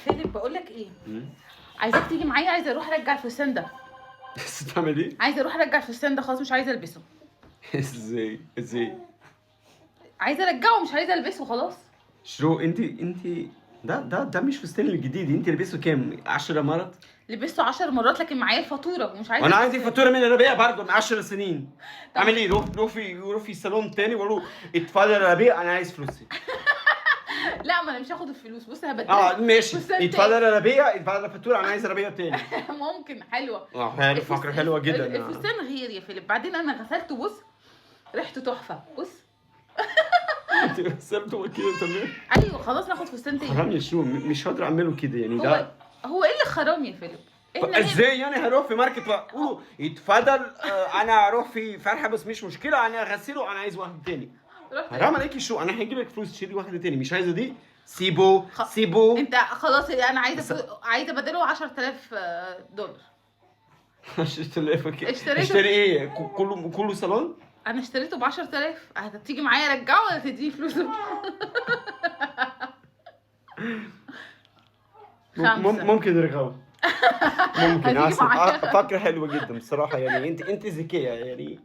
فيليب، بقول لك ايه، عايزاك تيجي معايا، عايزه اروح ارجع الفستان ده. بس تعمل ايه؟ عايزه اروح ارجع الفستان ده، خلاص مش عايزه البسه. ازاي ازاي؟ عايزه ارجعه، مش عايزه البسه خلاص. شو انت ده مش فستان الجديد، انت لبسه كام؟ 10 مرات؟ لبسته 10 مرات، لكن معايا الفاتورة ومش عايزه وانا ألبسه. عندي فاتورة من ربيع برضه من 10 سنين. اعمل ايه؟ روح في صالون تاني وقول له اتفضل يا ربيع، انا عايز فلوسي. لا، ما انا مش هاخد الفلوس، بص هبدلها. اه ماشي. فستان تاني. اتفضل يا ربيع، اتفضل الفاتوره، انا عايز ربيع تاني. ممكن، حلوه. اه حلو، فكرة حلوة جدا. الفستان غير يا فيليب، بعدين انا غسلته، بص ريحته تحفه، بص. انت غسلته كده تمام؟ ايوه خلاص، ناخد فستان تاني. حرام يا شو، مش هقدر اعمله كده يعني. هو ده هو ايه اللي خرام يا فيليب؟ احنا ازاي يعني هروح في market واقول اتفضل، انا هروح في فرحه بس مش مشكله، انا اغسله، انا عايز واحد تاني. رحت حرام عليكي شو، انا هجيب لك فلوس تشتري واحدة تاني، مش عايزه دي، سيبه سيبه. انت خلاص، انا عايزه بدله 10000 دولار. 10000؟ okay. اشتريته. اشتري ايه؟ كله صالون؟ انا اشتريته ب 10000، هتيجي معايا ارجعه ولا تديني فلوسه؟ خمسة. ممكن نرجعه، ممكن. هتيجي أحسن. معايا؟ فكرة حلوة جدا بصراحة، يعني انت ذكية يعني.